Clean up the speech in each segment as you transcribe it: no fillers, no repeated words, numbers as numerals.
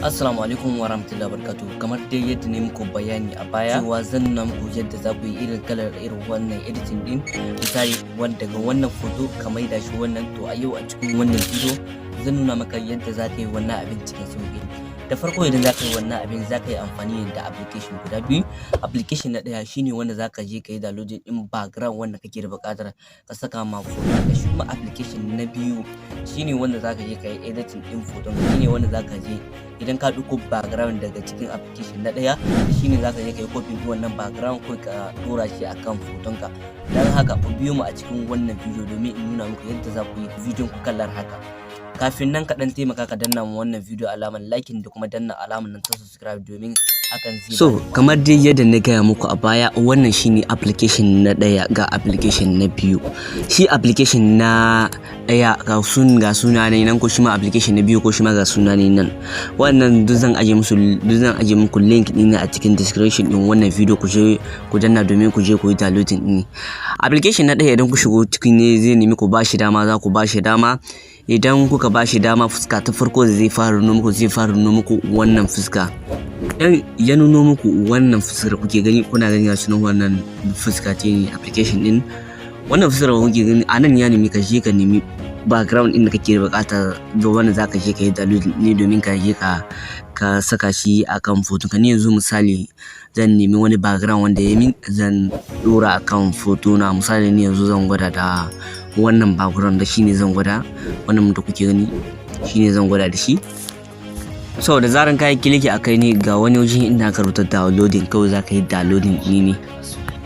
Assalamu alaikum wa rahmatullahi wa barakatuh. Kamar dai yadda ne muku bayani a baya cewa zan nuna muku yadda za ku yi irin kalar irin wannan editing din, misali wanda daga wannan foto ka maida shi wannan. To, a yau a cikin wannan bidiyo zan nuna maka yadda za ka yi wannan abin cikin sauƙi. Da farko, idan za ka yi wannan abin, za ka yi amfani da application guda biyu. Application na ɗaya shine wanda za ka je ka yi downloading ɗin background wanda kake da buƙatar ka saka ma foto ka. Shi kuma application na biyu shine wanda za ka je ka yi editing ɗin foton. Shine wanda za ka je, idan ka ɗauko background daga cikin application na ɗaya, shine za ka je ka yi copy ɗin wannan background ko ka ɗora shi akan fotonka. Don haka, ku biyo mu a cikin wannan bidiyo domin in nuna muku yadda za ku yi bidiyon ku kalar haka. Kafin nan, ka ɗan taimaka ka danna mu wannan bidiyo alamar liking da kuma danna alamar nan ta subscribe, domin hakan zai So, kamar dai yadda na gaya muku a baya, wannan shine application na ɗaya, ga application na biyu. Shi application na ɗaya ga suna ne nan, ko shi ma application na biyu ko shi ma ga suna ne nan. Wannan duk zan aje muku link ɗin a cikin description ɗin wannan video, ku je ku danna domin ku je ku yi downloading ɗin. Application na ɗaya, idan ku shigo cikin ne, zai nemi ku bashi dama, za ku bashi dama. Idan kuka bashi dama, fuska ta farko da zai fara nuno muku, zai fara nuno muku wannan fuska. Idan ya nuno muku wannan fuskar kuke gani, kuna gani gashi nan, wannan fuska ce application din. Wannan fuskar da kuke gani a nan, ya nemi ka je ka nemi background din da kake bukata da wanda zaka je ka yi download ne domin ka je ka saka shi akan foton ka. Ni yanzu misali zan nemi wani background wanda ya min, zan dora akan foto na. Misali, ni yanzu zan gwada da wannan background da shine zan gwada, wannan da kuke gani shine zan gwada da shi. So da zaran ka yi click a kai ne, ga wani wajen inda aka rubuta downloading, kawai za ka yi downloading ɗi ne.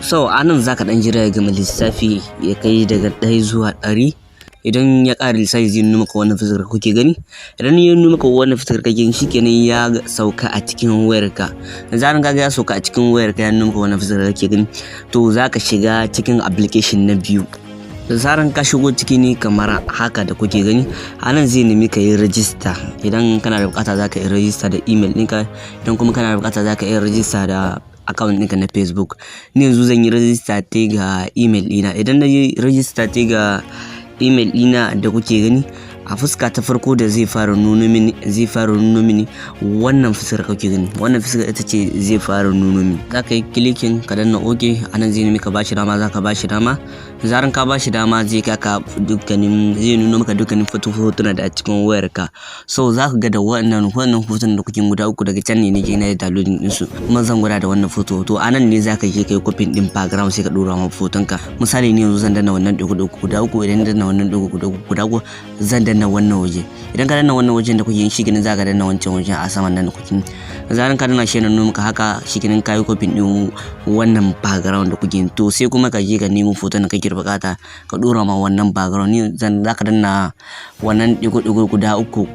So a nan za ka ɗan jira ya gama lissafi, ya kai daga 1 zuwa 100. Idan ya ƙara lissafi, zai nuna maka wannan fuskar kuke gani. Idan ya nuna maka wannan fuskar kake gani, shikenan, ya sauka a cikin wayarka. Da zaran kaga ya sauka a cikin wayarka, ya nuna maka wannan fuskar kake gani, to za ka shiga cikin application na biyu. Da zaran ka shigo ciki ne kamar haka da kuke gani, a nan zai nemi ka yi rajista. Idan kana da bukata, za ka yi rajista da email ɗinka. Idan kuma kana da bukata, za ka yi rajista da account ɗinka na Facebook. Ni yanzu zan yi rajista ta ga email ɗina. Idan na yi rajista ta ga email ɗina da kuke gani, a fuska ta farko da zai fara nuno mini, zai fara nuno mini wannan fuskar kake gani. Wannan fuskar ita ce zai fara nuno mini. Za ka yi clicking, ka danna OK. A nan zai nemi ka bashi dama, za ka bashi dama. Zaran ka bashi dama, zai kaka dukkanin, zai nuno maka dukkanin hotuna da a cikin wayarka. So za ka ga da wannan hotunan da kuke guda uku, daga can ne nake na yi downloading din su, kuma zan gwada da wannan foto. To, a nan ne za ka je ka yi copy din background, sai ka dora ma foton ka. Misali, ne yanzu zan danna wannan ɗigo ɗigo guda uku. Idan danna wannan ɗigo guda uku, zan danna wannan waje. Idan ka danna wannan wajen da kuke, shi kenan, za ka danna wancan wajen a saman nan da kuke. Zaran ka danna shi, nan maka haka, shi kenan, ka yi copy din wannan background da kuke. To, sai kuma ka je ka nemo foton da kake bukata ka dora ma wannan background. Ni zan, za ka danna wannan ɗigo ɗigo guda uku.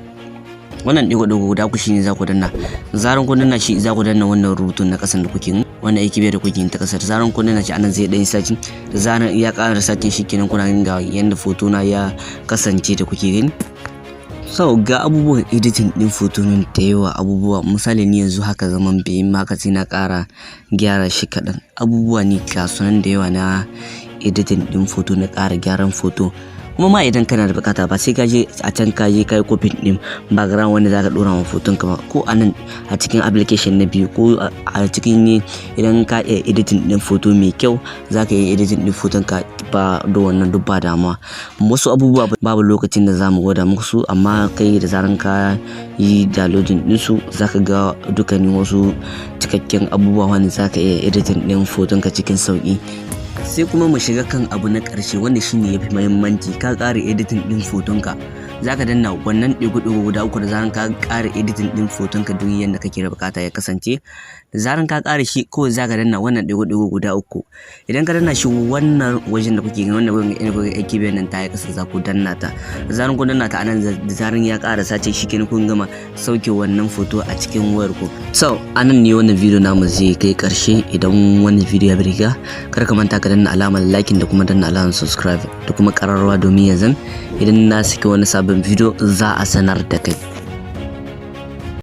Wannan ɗigo ɗigo guda uku shine za ku danna. Zaran kun danna shi, za ku danna wannan rubutun na kasan da kuke, wannan aiki biyar da kuke ta kasar. Zaran kun danna shi, anan zai ɗan searching. Da zaran ya ƙara searching, shikenan, kuna ganin ga yanda foto na ya kasance da kuke gani. So ga abubuwan editing ɗin foto nan da yawa abubuwa. Misali, ni yanzu haka zaman bai yi haka, sai na ƙara gyara shi kaɗan. Abubuwa ne ga sunan da yawa na editing ɗin foto, na ƙara gyaran foto. Kuma ma idan kana da bukata, ba sai ka je a can ka je ka yi copy din background wanda zaka dora ma foton ka ba. Ko a nan a cikin application na biyu, ko a cikin ne, idan ka iya editing din foto mai kyau, zaka iya editing din foton ka ba da wannan duk ba damuwa. Wasu abubuwa babu lokacin da zamu gwada muku su, amma kai da zaran ka yi downloading din su, zaka ga dukkanin wasu cikakken abubuwa wanda zaka iya editing din foton ka cikin sauki. Sai kuma mu shiga kan abu na ƙarshe, wanda shine yafi muhimmanci. Ka ƙara editing din fotonka, zaka danna wannan ɗigo-ɗigo guda uku. Da zaran ka ƙara editing din fotonka duk yanda kake da bukata ya kasance, da zaran ka ƙara shi, kawai zaka danna wannan ɗigo-ɗigo guda uku. Idan ka danna shi, wannan wajen da kuke gani, wannan wajen inda kuke aiki biyan nan ta yi ƙasa, za ku danna ta. Da zaran kun danna ta anan, da zaran ya ƙara sace, shi kenan, kun gama sauke wannan foto a cikin wayar ku. So anan ne wannan video namu zai kai ƙarshe. Idan wannan video ya burge ka, kar ka manta ka danna alamar liking da kuma danna alamar subscribe da kuma ƙararrawa, domin yanzu idan na saki wani sabon video za a sanar da kai.